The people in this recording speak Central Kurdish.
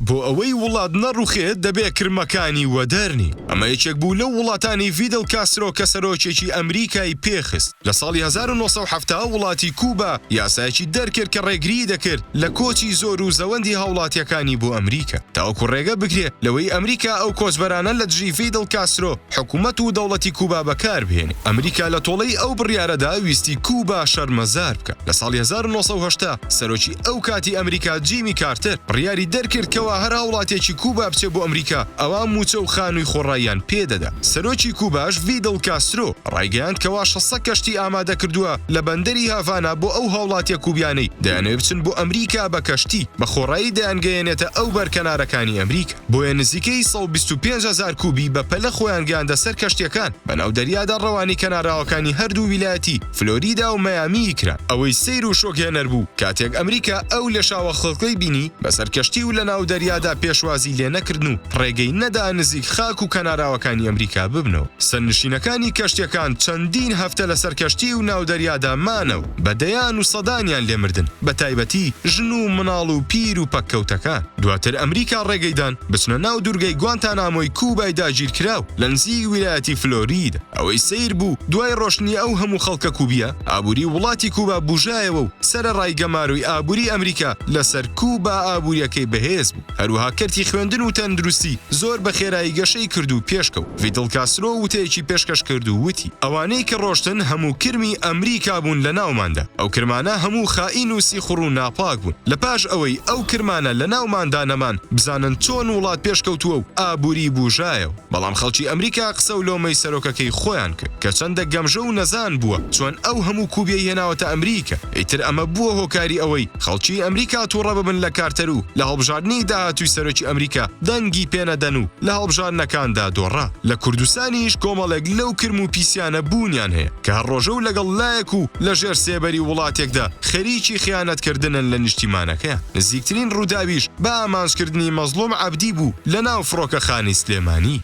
بۆ ئەوەی وڵات نەڕوخێت دەبێ کرمەکانی وەدەرنێی. ئەمە یەکێک بوو لەو وڵاتانەی ڤیدڵ کاسترۆ کە سەرۆکێکی ئەمریکای پێخست. لە ساڵی 1970 وڵاتی کوبا یاسایەکی دەرکرد کە ڕێگریی دەکرد لە کۆچی زۆر و زەوەندی هاوڵاتیەکانی بۆ ئەمریکا تاوەکو ڕێگە بگرێ لەوەی ئەمریکا ئەو کۆچبەرانە لە دژی ڤیدڵ کاسترۆ حکومەت و دەوڵەتی کوبا بەکاربهێنێ. ئەمریکا لە تۆڵەی ئەو بڕیارەدا ویستی کوبا شەرمەزار بکا. لە ساڵی 1980 سەرۆکی ئەو کاتی ئەمریکا جیمی کارتەر بڕیاری دەرکرد کەوا هەر هاوڵاتیەکی کوبا بچێ بۆ ئەمریکا ئەوا موچە و خانووی خۆڕاییان پێ دەدا. سەرۆکی کوباش ڤیدڵ کاسترۆ ڕایگەیاند کەوا 600 کەشتی ئامادە کردووە لە بەندەری هاڤانا بۆ ئەو هاوڵاتیە کوبیانەی دەیانەوێ بچن بۆ ئەمریکا بە کەشتی بە خۆڕایی دەیانگەیەنێتە ئەو بەر کەنارەکانی ئەمریکا. بۆیە نزیکەی 125 هەزار کوبی بە پەلە خۆیان گەیاندە سەر کەشتیەکان بەناو دەریادا ڕەوانەی کەناراوەکانی هەردوو ویلایەتی فلۆریدا و مەیامیی کران. ئەوەی سەیر و شۆکهێنەر بوو کاتێک ئەمریکا ئەو لێشاوە خەڵکەی بینی بەسەر کەشتی و لەناو دەریادا پێشوازی لێ نەکردن و ڕێگەی نەدا نزیک خاک و کەناراوەکانی ئەمریکا ببنەوە. سەرنشینەکانی کەشتیەکان چەندین هەفتە لەسەر کەشتی و ناو دەریادا مانەوە، بە دەیان و سەدانیان لێ مردن، بە تایبەتی ژن و مناڵ و پیر و پەککەوتەکان. دواتر ئەمریکا ڕێگەی دان بچنە ناو دورگەی گوانتانامۆی کوبای داگیرکراو لە نزیک ویلایەتی فلۆریدا. ئەوەی سەیر بوو دوای ڕۆشتنی ئەو هەموو خەڵکە کوبییە، ئابووری وڵاتی کوبا بوژایەوە و سەرەڕای گەمارۆی ئابووری ئەمریکا لەسەر کوبا ئابووریەکەی بەهێز بوو. هەروەها کەرتی خوێندن و تەندروستی زۆر بە خێرایی گەشەی کرد و پێشکەوت. ڤیدڵ کاسترۆ وتەیەکی پێشکەش کرد و وتی، ئەوانەی کە ڕۆشتن هەموو کرمی ئەمریکا بوون لە ناوماندا. ئەو کرمانە هەموو خائین و سیخوڕ و ناپاک بوون. لە پاش ئەوەی ئەو کرمانە لە ناوماندا نەمان، بزانن چۆن وڵات پێشکەوتووە و ئابووری بوژایەوە. بەڵام خەڵکی ئەمریکا قسە و لۆمەی سەرۆکەکەی خۆیان کرد کە چەندە گەمژە و نەزان بووە چۆن ئەو هەموو کوبیەی هێناوەتە ئەمریکا. ئیتر ئەمە بووە هۆکاری ئەوەی خەڵکی ئەمریکا توڕە ببن لە کارتەر و لە هەڵبژاردنی داهاتووی سەرۆکی ئەمریکا دەنگی پێنەدەن و لە هەڵبژاردنەکاندا دۆڕا. لە کوردستانیش کۆمەڵێک لەو کرم و پیسیانە بوونیان هەیە کە هەر ڕۆژە و لەگەڵ لایەک و لە ژێر سێبەری وڵاتێکدا خەریکی خیانەتکردنن لە نیشتیمانەکەیان. نزیکترین ڕووداویش بە ئامانجکردنی مەزڵوم عەبدی بوو لە ناو فڕۆکەخانەی سلێمانی.